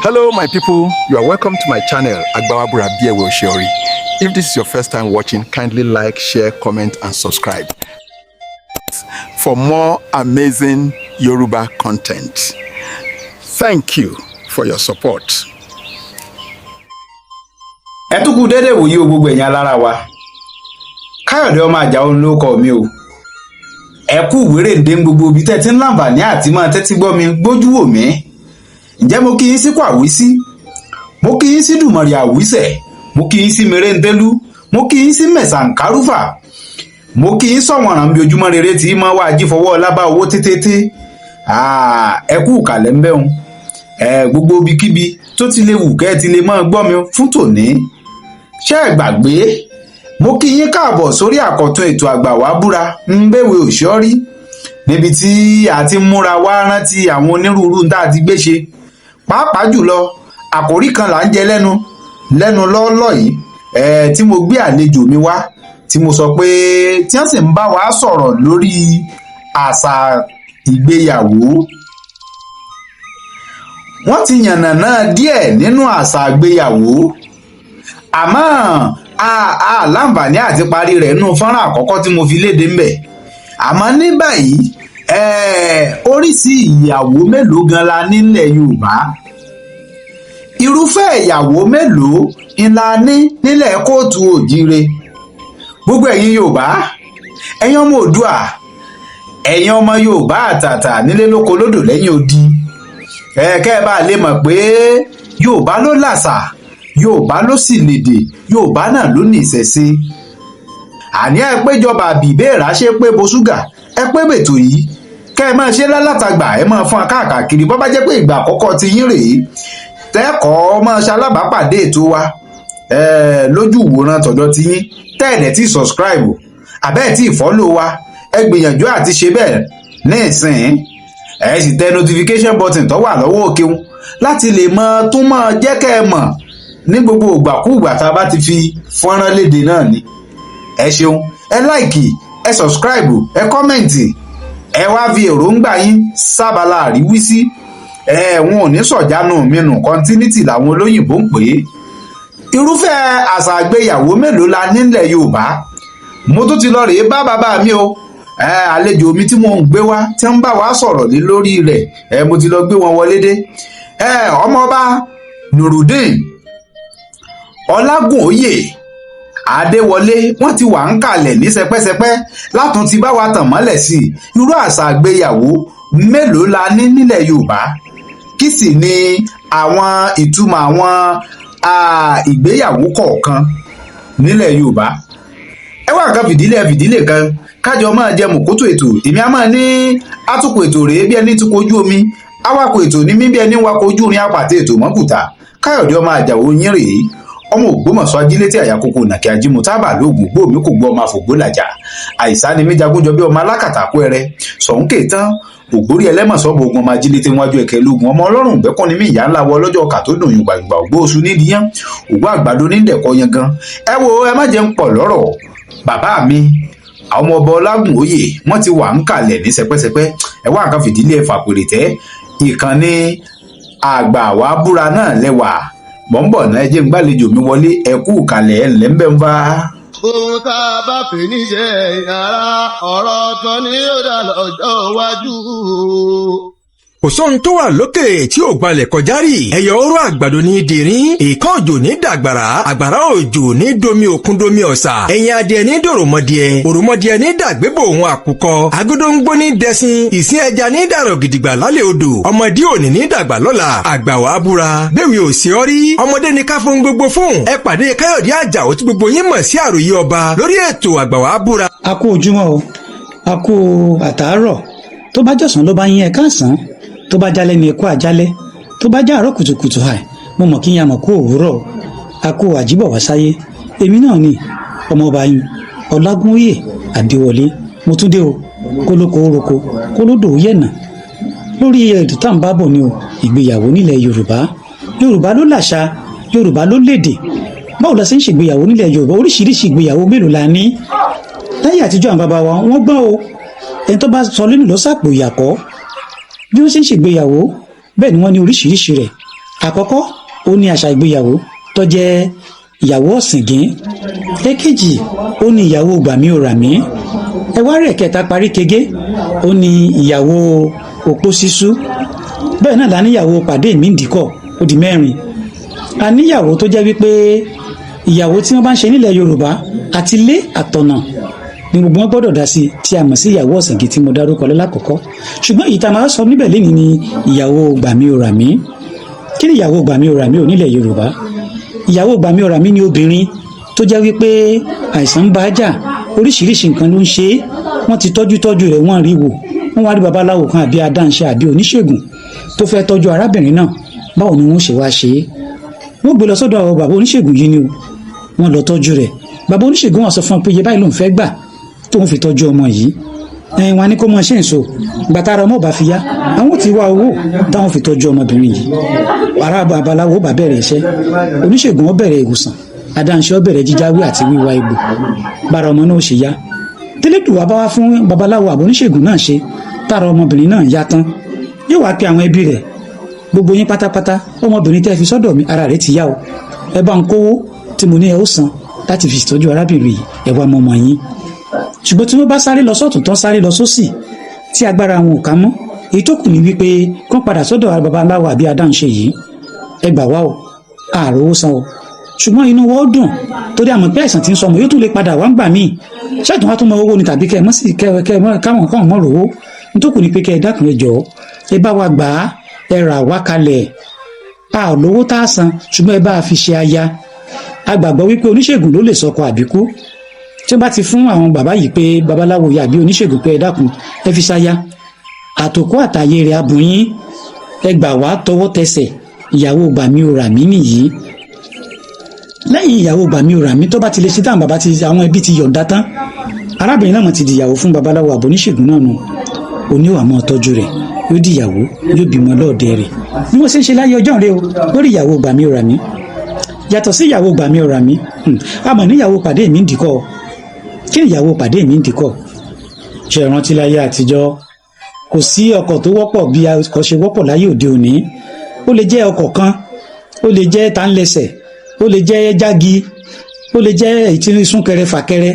Hello, my people. You are welcome to my channel, Agbawabura Biewe Oshiori. If this is your first time watching, kindly like, share, comment, and subscribe for more amazing Yoruba content. Thank you for your support. Ẹ tún kú déédéé wòye o, gbogbo ẹ̀yin alára wa. Káyọ̀dé ọmọ Àjàó ló kọ mi o. Ẹ kú wéré ǹdé gbogbo ibi tẹ́ ti ń láǹfààní àti máa tẹ́tí gbọ́ mi, gbójú wò mí. Ǹjẹ́ mo kí yín sí kó àwísí, mo kí yín sí dùmọ̀rì àwísẹ̀, mo kí yín sí mèrèǹdélú, mo kí yín sí mẹ̀sànkárúfà, mo kí yín sọ̀wọ̀nràn bí ojúmọ́ rere tí máa wá ajífọwọ́ lábá owó tétété. Ẹ kú ìkàlẹ̀ ń bẹ́hùn ẹ. Gbogbo ibikíbi tó ti lè wù kẹ́ ẹ ti lè máa gbọ́ mi fún tòní, ṣé ẹ gbàgbé, mo kí yín káàbọ̀ sórí àkọ́tún ètò Àgbà Wá Búra ń bẹ̀wẹ̀ òṣìọ́rí, níbi tí a ti ń múra wá rántí àwọn onírúurú tá a ti gbé ṣe, pàápàá jùlọ àkòrí kan là ń jẹ lẹ́nu lẹ́nu lọ́ọ́lọ́ yìí ẹ̀, tí mo gbé àlejò mi wá, tí mo sọ pé tí wọ́n sì ń bá wa sọ̀rọ̀ lórí àṣà ìgbéyàwó. Wọ́n ti yànnàná díẹ̀ nínú àṣà ìgbéyàwó, àmọ́ a láǹfààní àti parí rẹ̀ nínú fọ́nrán àkọ́kọ́ tí mo fi léde ń bẹ̀. Àmọ́ ní báyìí, oríṣi ìyàwó mélòó gan la nílẹ̀ Yorùbá? Irúfẹ́ ìyàwó mélòó ńlá ní nílẹ̀ káàárọ̀ oòjíire? Gbogbo ẹ̀yin Yorùbá, ẹ̀yin ọmọ Oòduà, ẹ̀yin ọmọ Yorùbá àtàtà nílé lóko lódò lẹ́yìn odi, ẹ̀ẹ́kẹ́ ẹ bá lè mọ̀ pé Yorùbá ló làṣà, Yorùbá ló sì lédè, Yorùbá náà ló ní ìṣẹ̀ṣe. Àní ẹ péjọba àbíbéèrà ṣe pé bo ṣúgà, ẹ pé bètò yìí kẹ́ ẹ máa ṣe lálátagbà, ẹ máa fún wa káàkiri. Bọ́ bá jẹ́ pé ìgbà àkọ́kọ́ ti yín rèé tẹ́kọ̀ọ́ máa ṣalábàápàdé ètò wa lójú ìwòran tọ̀dọ̀ ti yín, tẹ́ẹ̀dẹ̀ tí subscribe àbẹ́ẹ̀ tí follow wa, ẹ gbìyànjú àti ṣe bẹ́ẹ̀ ní ìsìn, ẹ sì tẹ notification button tó wà lọ́wọ́ òkè wọn láti lè mọ tún mọ jẹ́ kẹ́ ẹ mọ̀ ní gbogbo ìgbàkúùgbà tá a bá ti fi fọ́nrán léde náà ni. Ẹ ṣeun, ẹ like, ẹ subscribe, ẹ comment, ẹ wá fi èròǹgbà yín sábàlá àríwísí. Ẹ wọn ò ní sọ̀jánu mi nù. Continuity làwọn olóyìnbó ń pè é. Irúfẹ́ àṣà àgbéyàwó mélòó la nílẹ̀ Yorùbá? Mo tún ti lọ rèé bá bàbá mi o, àlejò mi tí mo ń gbé wá, tí ń bá wa sọ̀rọ̀ lé lórí rẹ̀. Mo ti lọ gbé wọn wọlé dé. Ọmọọba Nurudeen Ọlágúnóyè Adéwọlé, wọ́n ti wà ń kalẹ̀ ní sẹpẹ́sẹpẹ́ látún ti bá wa tàn mọ́lẹ̀ sí i. Irú àṣà àgbéyàwó mélòó la ní nílẹ̀ Yorùbá? Kí sì ni àwọn ìtumọ̀ àwọn ìgbéyàwó kọ̀ọ̀kan nílẹ̀ Yorùbá? Ẹ wá nǹkan fìdílé, ẹ fìdílé kan, kájọ máa jẹ mùkútù ètò. Èmi á máa ní atukọ̀ ètò rèé bí ẹni tukọ̀ ojú omi, awakọ̀ ètò ní mí bí ẹni wakọ̀ ojú irin, apàtẹ ètò mọ́kùtà. Káyọ̀dé ọmọ Àjàó yín rèé, ọmọ Ògbómọ̀ṣọ́ ajílétí àyàkókò nàkí ajímù tábà lóògùn gbòmí kò gbọ́, ọmọ àfògbó làjà àìsá ni mí jagunjọ bí ọmọ alákàtàkù ẹrẹ sọ̀hún kéètán ògbórí ẹlẹ́mọ̀sọ́ bògùn, ọmọ ajílété wájú ẹ̀kẹ́ lógun, ọmọ ọlọ́run gbẹ́kùn ní mí, ìyá ńlá wọ ọlọ́jọ́ ọkà tó dùn yùngbàyùngbà, ògbó oṣù nídìíyàn, ògbó àgbàdo nídẹ̀kọ yangan. Ẹ wo, ẹ má jẹ́ ń pọ̀ lọ́rọ̀. Bàbá mi, àwọn ọmọ ọba Ọlágúnóyè, wọ́n ti wà ń kalẹ̀ ní sẹpẹ́sẹpẹ́. Ẹ wá nǹkan fìdílé, ẹ fàpèrè tẹ́. Ìkànnì Àgbà Wá Búra náà lẹ́wà bọ̀ǹbọ̀ náà. Ẹ jẹ́ ń gbàlejò mi wọlé. Ẹ kú kalẹ̀, ẹ̀ ńlẹ́ ń bẹ́ ń bá. Ohun tá a bá fè níṣẹ́ yàrá ọ̀rọ̀ tán ni yóò dà lọ́jọ́ iwájú. Kò sóhun tó wà lókè tí ò gbalẹ̀ kọjá rí. Ẹyọ oró àgbàdo ní dìrín, ìkan òjò ní dàgbàrá, àgbàrá òjò ní domi òkun, domi ọ̀sà, ẹ̀yìn adìẹ ní dòròmọdìẹ, òròmọdìẹ ní dàgbébò òun àkùkọ, agódóńgbó ní dẹsin, ìsín ẹja ní dàrọ̀ gidigba lálẹ́ odò, ọmọdé òní ní dàgbà lọ́la. Àgbà wàá búra bẹ́ẹ̀ ò sí ọ rí. Ọmọdé ní ká fún gbogbo fún. Ẹ pàdé Káyọ̀dé Àjàó tí gbogbo yín mọ̀ sí Àròyé Ọba lórí ètò Àgbà Wàá Búra. A kú ojúmọ́ o, a kú àtàárọ̀. Tó bá jọ̀sán ló bá yín, ẹ káàsán. Tó bá jálẹ̀ ní, ẹ kú àjálẹ́. Tó bá jẹ́ àárọ̀ kùtùkùtù hàì, mo mọ̀ kí n yà mọ̀ kú òwúrọ̀. A kú àjíbọ̀ wá sáyé. Èmi náà ni ọmọọba yín, Ọlágúnóyè Adéwọlé. Mo tún dé o. Kólókó roko, kólódò yẹ̀nà lórí ètò tá à ń bá bọ̀ ni o, ìgbéyàwó nílẹ̀ Yorùbá. Yorùbá ló làṣà, Yorùbá ló lédè. Báwo la ṣe ń ṣègbéyàwó nílẹ̀ Yorùbá? Oríṣiríṣi ìgbéyàwó mélòó la ní? Láyé àtijọ́, àwọn bàbá wa, wọ́n gbọ́n o. Ẹni tó bá sọ lẹ́nu ló sàpò ìyàkọ́. Bí wọ́n ṣe ń ṣègbéyàwó, bẹ́ẹ̀ ni wọ́n ní oríṣiríṣi rẹ̀. Àkọ́kọ́ ó ní àṣà ìgbéyàwó tó jẹ́ ìyàwó ọ̀sìngín. Èkejì ó ní ìyàwó gbàmí ò rà mí. Ẹ wá rẹ̀ kẹta parí kege, ó ní ìyàwó òpó sísú. Bẹ́ẹ̀ náà la níyàwó pàdé mi ń dìkọ̀, ó di mẹ́rin. A níyàwó tó jẹ́ wípé ìyàwó tí wọ́n bá ń ṣe nílẹ̀ Yorùbá àti ilé àtọ̀nà ni gbogbo wọn gbọ́dọ̀ dá sí, tí a mọ̀ sí ìyàwó ọ̀sìngín tí mo dárúkọ lákọ̀ọ́kọ́. Ṣùgbọ́n èyí tá a máa sọ níbẹ̀ lénìí ni ìyàwó gbàmí ò rà mí. Kí ni ìyàwó gbàmí ò rà mí ò nílẹ̀ Yorùbá? Ìyàwó gbàmí ò rà mí ni obìnrin tó jẹ́ wípé àìsàn ń bá jà, oríṣiríṣi nǹkan ló ń ṣe é, wọ́n ti tọ́jú tọ́jú rẹ̀, wọ́n rí wò, wọ́n wá rí babaláwo kan àbí adáǹṣe àbí oníṣègùn tó fẹ́ tọ́jú arábìnrin náà. Báwo ni wọ́n ṣe wá ṣe é? Wọ́n gbé lọ sọ́dọ̀ àwọn bàbá oníṣègùn yìí ni o, wọ́n lọ tọ́jú rẹ̀. Bàbá oníṣègùn wọn sọ fún un pé iye báyìí lòun fẹ́ gbà tóun fi tọ́jú ọmọ yìí. Ẹ̀yìn wọn ni kó máa ṣe ń so gbàtàrà ọmọ bá fi yá, àwọn ti wá owó táwọn fi tọ́jú ọmọbìnrin yìí. Ará babaláwo bá bẹ̀rẹ̀ iṣẹ́, oníṣègùn ó bẹ̀rẹ̀ ìwòsàn, adáǹṣe ó bẹ̀rẹ̀ jíjáwé àti wíwá egbò, bára ọmọ náà ó ṣe yá. Tẹ́lẹ̀dùwà bá wá fún babaláwo àbò oníṣègùn náà ṣe tára ọmọbìnrin náà yá tán, yóò wá pe àwọn ẹbí rẹ̀, gbogbo yín pátápátá, ọmọbìnrin tẹ́ fi sọ́dọ̀ mi ara rẹ̀ ti yá o, ẹ bá ń kówó tí mo ní ẹ ó san láti fi ṣètọ́jú arábìnrin yìí, ẹ wá mọ́mọ́ yín. Ṣùgbọ́n tí wọ́n bá sáré lọ sọ́tún tán sáré lọ sósì tí agbára wọn ò ká mọ́, èyí tó kù ní wípé kán padà sọ́dọ̀ babaláwo àbí adáǹṣe yìí, ẹ gbà wá o, ààrò owó san o. Ṣùgbọ́n inú wọn ó dùn torí àmọ́ pé àìsàn tí ń sọmọ yóò tún lè padà wá ń gbà míì, ṣáàtún wá tún mọ owó ni tàbí kẹ ẹ mọ́ sí kẹ ẹ mọ́ káwọn káwọn mọ́ rò ó. Nítòkù ni pé kẹ ẹ dákun, ẹ jọ̀ọ́, ẹ bá wa gbà á, ẹ rà wá kalẹ̀, a ò lówó tá a san, ṣùgbọ́n ẹ bá a fi ṣe aya. A gbàgbọ́ wípé oníṣègùn ló lè sọkọ àbíkú. Tí wọ́n bá ti fún àwọn bàbá yìí pé babaláwo yìí àbí oníṣègùn pé ẹ dákun ẹ fi ṣaya, àtòkọ àtàyè rẹ̀ abùyín, ẹ gbà wá tọwọ́ tẹsẹ̀. Ìyàwó gbàmí ò rà mí nìyí. Lẹ́yìn ìyàwó gbàmí ò rà mí, tó bá ti lè ṣe táwọn bàbá ti àwọn ẹbí ti yọ̀ǹda tán, arábìnrin náà ti dìyàwó fún babaláwo àbò oníṣègùn náà nù. Oníwà máa tọ́jú rẹ̀, yóò dìyàwó, yóò bímọ lọ́ọ̀dẹ rẹ̀. Bí wọ́n ṣe ń ṣe láyé ọjọ́ rẹ o lórí ìyàwó gbàmí ò rà mí. Yàtọ̀ sí ìyàwó gbàmí ò rà mí, a mọ̀ níyàwó pàdé mi ń dìkọ́. Kí ni ìyàwó pàdé mi ń dìkọ́? Ṣe ìrántí láyé àtijọ́ kò sí ọkọ̀ tó wọ́pọ̀ bí ọkọ̀ ṣe wọ́pọ̀ láyé òde òní. Ó lè jẹ́ ọkọ̀ kan, ó lè jẹ́ tánlẹsẹ̀, ó lè jẹ́ jági, ó lè jẹ́ èyí tí ń súnkẹrẹ fàkẹrẹ,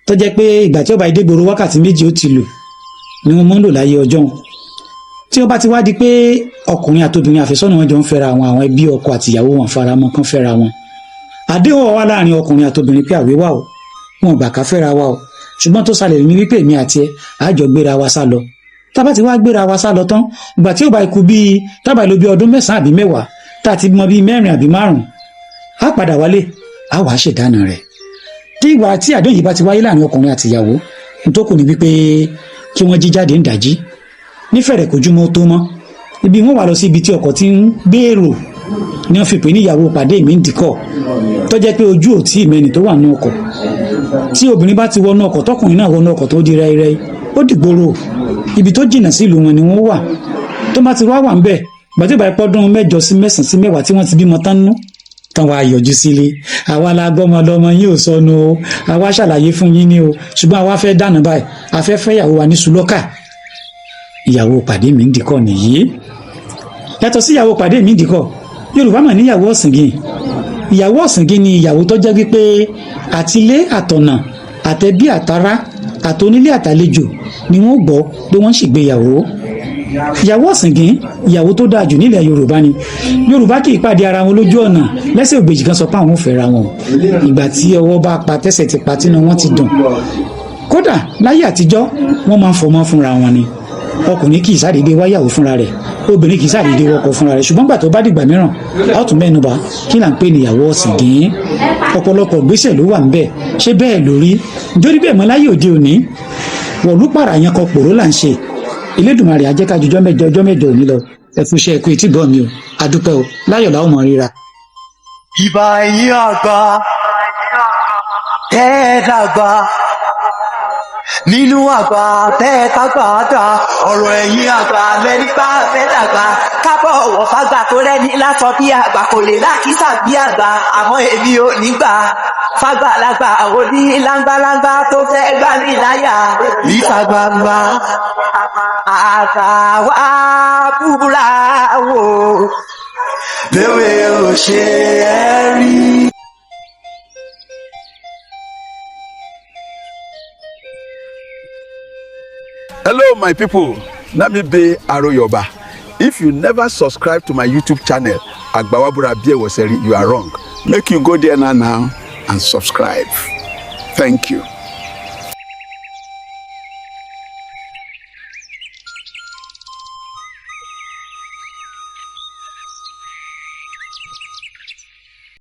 tó jẹ́ pé ìgbà tí ó bá dé gbòòrò wákàtí méjì ó ti lù ni wọ́n máa ń lò láyé ọjọ́ wọn. Tí ó bá ti wá di pé ọkùnrin àtobìnrin àfẹ́sọ́nà wọn jọ ń fẹ́ra wọn, àwọn ẹbí ọkọ àtìyàwó wọn faramọ́ kán fẹ́ra wọn. Àdéhùn wà láàrin ọkùnrin àtobìnrin pé àwé wà o, wọn gbà ká fẹ́ra wa o, ṣùgbọ́n tó ṣàlẹ̀ ní wípé èmi àti ẹ àjọ gbéra wa sá lọ. Tá bá ti wá gbéra wa sá lọ tán, ìgbà tí ó bá ikú bíi tábà lò bíi ọdún 9 àbí 10, tá a ti mọ bíi 4 àbí 5, á padà wálé, á wàá ṣèdáná rẹ̀. Tí ìgbà tí àdéhùn yìí bá ti wáyé láàrin ọkùnrin àtìyàwó, tó kù ní wípé kí wọ́n jí jáde ń dàjí nífẹ̀rẹ̀ kojúmọ́ tó mọ́. Ibi wọ́n wà lọ sí ibi tí ọkọ̀ ti ń gbèrò ni wọ́n fi pè ní ìyàwó pàdé mi ń dìkọ̀, tó jẹ́ pé ojú ò tí ì mẹ́ni tó wà nínú ọkọ̀. Tí obìnrin bá ti wọnú ọkọ̀, tọkùnrin náà wọnú ọkọ̀ tó di rẹ́rẹ́, ó dìgboro ibi tó jìnnà sí ìlú wọn ni wọ́n wà. Tó bá ti wá wà ń bẹ̀, gbàtí ìbá ìpọ́dún 8 sí 9 sí 10 tí wọ́n ti bímọ tán nú tán, wàá yọjú sílé, àwa la gbọ́mọ lọ́mọ yín ò sọnù o, àwa ṣàlàyé fún yín ní o, ṣùgbọ́n àwa fẹ́ dáná báyìí, a fẹ́ fẹ́ ìyàwó wa ní sùlọ́kà. Ìyàwó pàdé mi ń dìkọ̀ nìyí. Yàtọ̀ sí ìyàwó pàdé mi ń dìkọ̀, Yorùbá mà níyàwó ọ̀sìngìn. Ìyàwó ọ̀sìngìn ni ìyàwó tó jẹ́ wípé àtilé àtọ̀nà àtẹbí àtará àtonílé àtàlejò ni wọ́n gbọ́ pé wọ́n ń ṣègbéyàwó. Ìyàwó ọ̀sìngín, ìyàwó tó dáa jù nílẹ̀ Yorùbá ni. Yorùbá kì í pàdé ara wọn lójú ọ̀nà lẹ́sẹ̀ ògbèjì kan sọ pé àwọn ò fẹ́ra wọn. Ìgbà tí ọwọ́ bá pa tẹ́sẹ̀ ti pa tínú wọn ti dùn. Kódà láyé àtijọ́ wọ́n máa ń fọmọ fúnra wọn ni. Ọkùnrin kì í sàdédé wáyàwó fúnra rẹ̀, obìnrin kì í sàdédé wọkọ fúnra rẹ̀. Ṣùgbọ́n gbà tó bá dìgbà mìíràn, a ó tún mẹ́nubà kí là ń pè níyàwó ọ̀sìngín. Ọ̀pọ̀lọpọ̀ gbèsè ló wà ńbẹ̀. Ṣé bẹ́ẹ̀ lórí? Nítorí bẹ́ẹ̀ mọ́ láyé òde òní, wọ̀lúpàrà yẹn kan pòró là ń ṣe. Elédùmarè á jẹ́ ká ju ọjọ́ mẹ́jọ òní lọ. Ẹ kú iṣẹ́, ẹ kú etí gbọ́ mi o, adúpẹ́ o, láyọ̀ làwọn mọ̀ ríra. Ìbà ẹ̀yin àgbà tẹ́ ẹ dàgbà nínú àgbà tẹ́ ẹ tágbà dà, ọ̀rọ̀ ẹ̀yin àgbà lẹ́ni bá fẹ́ dàgbà kábọ̀ ọ̀wọ̀ fágbà tó rẹ́ni lásọ bí àgbà kò lè lákìsà bí àgbà, àmọ́ èmi ò ní gbà fàgbàlagbà òní láńgbáláńgbá tó fẹ́ gbá mi láyà níta gbangba. Àgbà wa búra wò. Bẹ́wẹ̀ ò ṣe é rí. Hello, my people. Na me be Aroyoba. If you never subscribe to my YouTube channel, Agbawabura Biewoseri, you are wrong. Make you go there now and subscribe. Thank you.